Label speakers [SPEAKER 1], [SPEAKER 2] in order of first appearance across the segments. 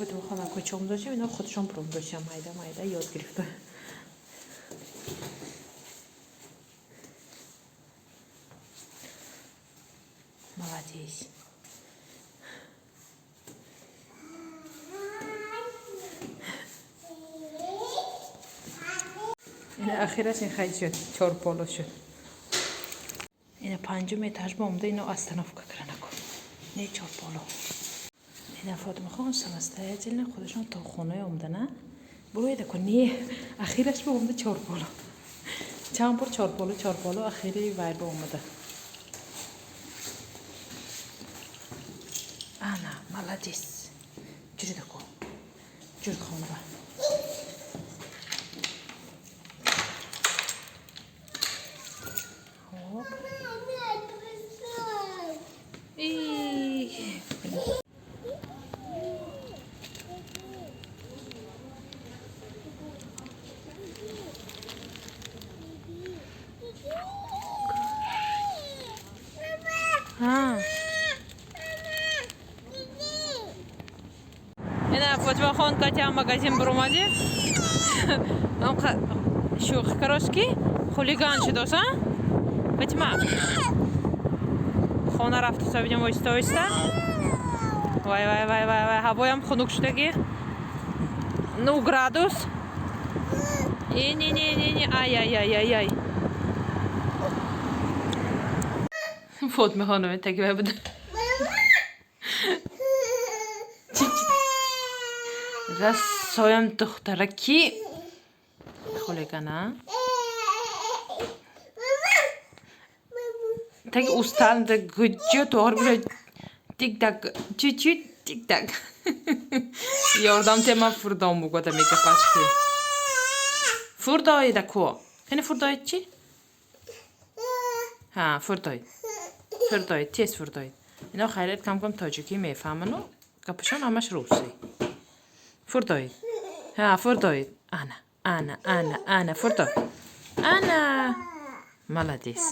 [SPEAKER 1] Фотимахон кӯча омдошам, ино худшон пуромдошам, майда майда ёд гирифта. Молодец. Ина ахираш ин хай шуд, чорполо шуд. Ина панҷум этаж ба омда, ино остановка каранаку. Не, чорполо. Ина Фотимахон самостоятельно худашон то хонаи омдана. Буроедаку, не, ахираш ба омда чорполо. Чанд бор чорполо, чорполо, ахири вай ба омада. Ана, молодец. Ҷуридаку. Ҷурид хонава. Хоп. И А. Ина Фотимахон катя магазин буромадӣ. Шӯхи кароски хулиган шудоса. Фатима. Хона рафту сабидем оҳиста оҳиста. Вай, вай, вай, вай, вай, ҳавоям хунук шудагӣ. 9 градус. И не не не не, ай ай ай ай ай. Фотимахон таги вай буда. Расоям духтараки хулигана. Таги устанда гуҷҷо тоғри бура, тик-так, чуть-чуть, тик-так. Ёрдам те, ман фурдом бугода мегапашки. Фурдоида ко. Кани фурдоид чи? Ҳа, фурдоид. Фурдоид, тез фурдоид. Ино хайрият кам-кам тоҷикӣ мефаҳману гапашон ҳамаш русӣ. Фурдоид. Ҳа, фурдоид. Ана, ана, ана, ана, фурдоид. Ана. Молодец.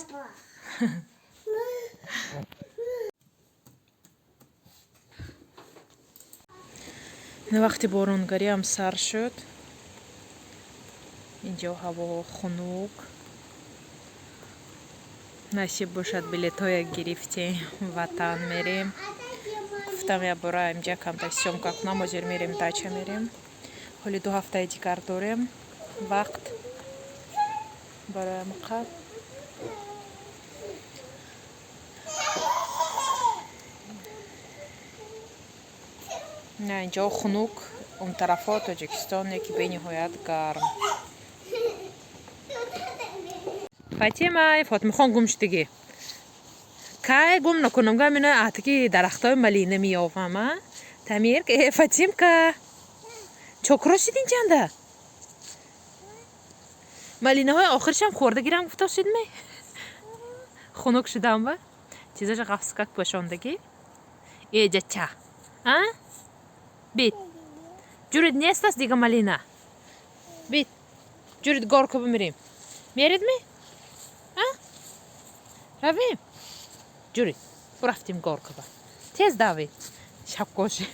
[SPEAKER 1] Вақти боронгариам сар шуд. Инҷо ҳаво хунук. Насиб бошад, билетҳоя гирифтем, ватан мерем. Гуфтам, як бора инҷа камтар съёмка кунам, ҳозир мерем, дача мерем. Ҳоли 2 ҳафтаи дигар дорем вақт барои амқа. На, инҷо хунук, он тарафҳо Тоҷикистон яки бениҳоят гарм. Фатима, Фотимахон гум шудагӣ. Кай гум накунам, гам ина атаки дарахтҳои малина меёвам, а? Тамир, э, Фатимка. Чокро шид инҷанда? Малинаҳои охиршам хӯрда гирам гуфтошид ме? Хунук шудам ба? Чизаша ғафскак пӯшондагӣ. Э, ҷача. А? Бит. Ҷурид нест аст дига малина. Бит. Ҷурид горка бимирем. Мерид ми? А? Равем? Ҷурид. Бурафтем горка ба. Тез давид. Шабкоши.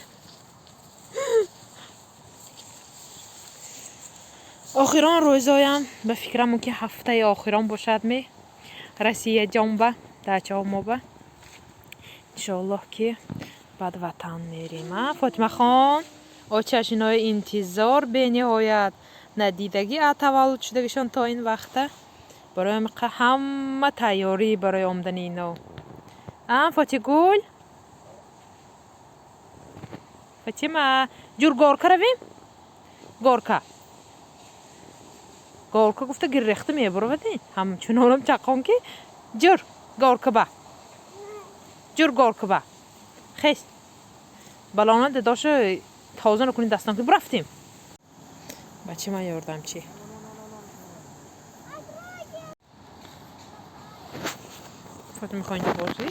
[SPEAKER 1] Охирон рӯзоям ба фикрам, мумкин ҳафтаи охирон бошад ми Россия ҷонба, дачаҳо моба. Иншоаллоҳ, ки баъд ватан мерем. А Фотимахон, очаш инои интизор бениҳоят надидагӣ а таваллуд шудагишон то ин вақта. Барои ҳама тайёрӣ барои омадани ино. А Фотигул? Фатима, ҷур горка равем? Горка. Горка гуфта гиррехта мебуравади. Ҳамчунонам чақон ки ҷур горка ба. Ҷур горка ба. Хес. Балона дадоша тоза накунӣ дастон ки бурафтем. Бача ман ёрдамчи. Фотима мехоҳӣ инҷо бозӣ?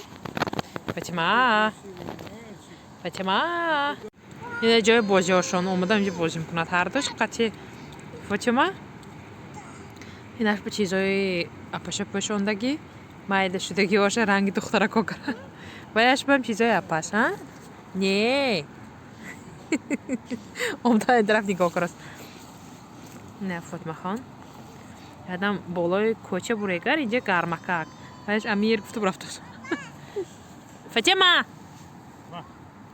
[SPEAKER 1] Фатима. Фатима. Ина ҷои бозиҳошон омадам, инҷо бозӣ мекунад ҳардуш қати Фотима. Инаш ба чизҳои апаша пӯшондагӣ, майда шудагӣ боша, ранги духтарако кара. Ваяш бам чизҳои апаш, а? Не. Омда тараф нигоҳ караст. Не, Фотимахон. Ядам болои кӯча бурегар, инҷа гармакак. Вайш Амир гуфту рафтос. Фатима!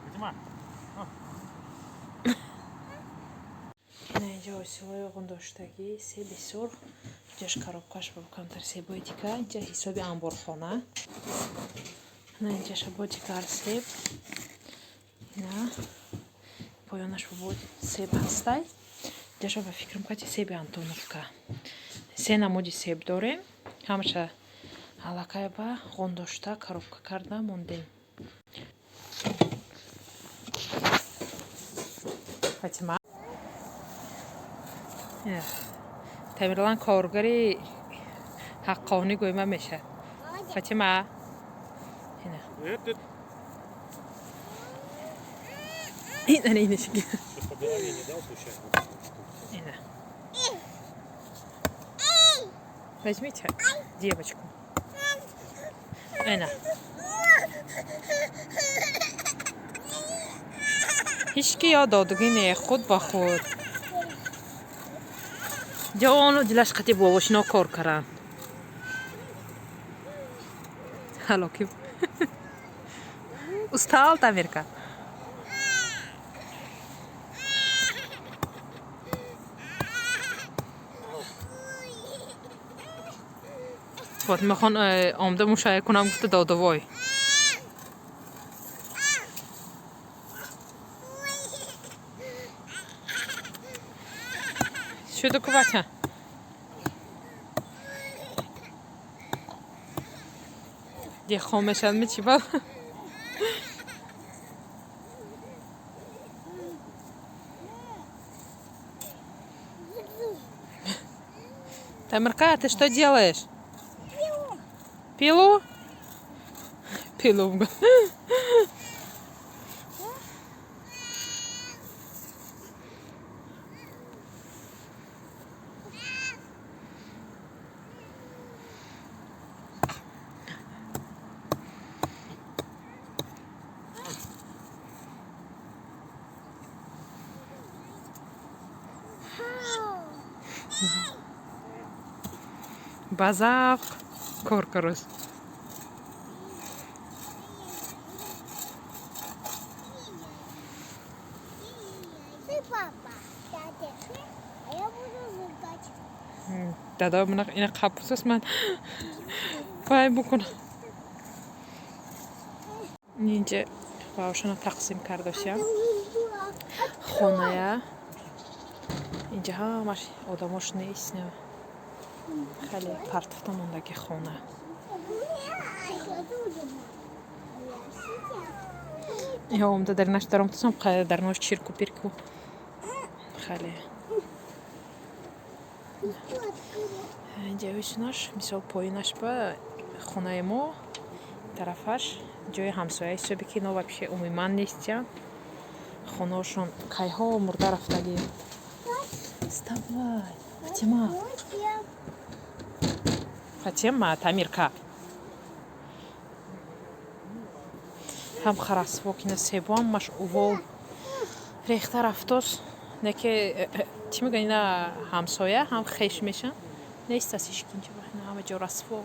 [SPEAKER 2] Фатима!
[SPEAKER 1] Ина инҷа ҳосилҳои ғундоштагӣ, себи сурх, инҷаш коробкаш бо камтар себои дигар, инҷа ҳисоби анборхона. Ина инҷаша бо дигар себ. Ина поёнаш бо себ ҳастай. Инҷаша ба фикрам кати себи Антоновка. Се намуди себ дорем. Ҳамаша аллакай ба ғундошта коробка карда мондем. Фатима. Тамерлан коргари ҳаққонӣ гӯйма мешавад. Фатима. Ина. Ина ина шиги.
[SPEAKER 2] Сейчас по голове не дал случайно?
[SPEAKER 1] Ина. Возьмите девочку. Ина. Ҳеҷ ки ёд додагӣ не, худ ба худ. Ҷону дилаш қати бобошино кор каранд. Ҳалоки. Устал, Тамирка? Фотимахон омда мушая кунам гуфта додовой. Шуду ку бача? Деҳқон мешавад ми чӣ ба? Тамирка, ты что делаешь? Пилу? Пилу. Ба завқ кор карост.
[SPEAKER 3] Ты папа, дядя, а я буду зыгать.
[SPEAKER 1] Дада ина қапусас ман вай букунам. Инҷа ваошана тақсим кардосям. Хоная. Инҷа ҳамаш одамош нест. Хеле партофта мондаги хона. Ё омда даринаш даромтасам, даринош чирку пирку. Хеле. Инҷа ҳусинаш, мисол поинаш ба хонаи мо, тарафаш ҷои ҳамсоя ҳисоби ки ино вообще умуман нестиянд. Хонаошон кайҳо мурда рафтагӣ. Вставай, Фатима. Фатима, Тамирка. Ҳам харасво кина себо ҳамаш увол рехта рафтос. Не ки чӣ мегӯянд, ина ҳамсоя ҳам хеш мешанд. Нест аст ҳеҷ ки инҷа, ҳама ҷо расво.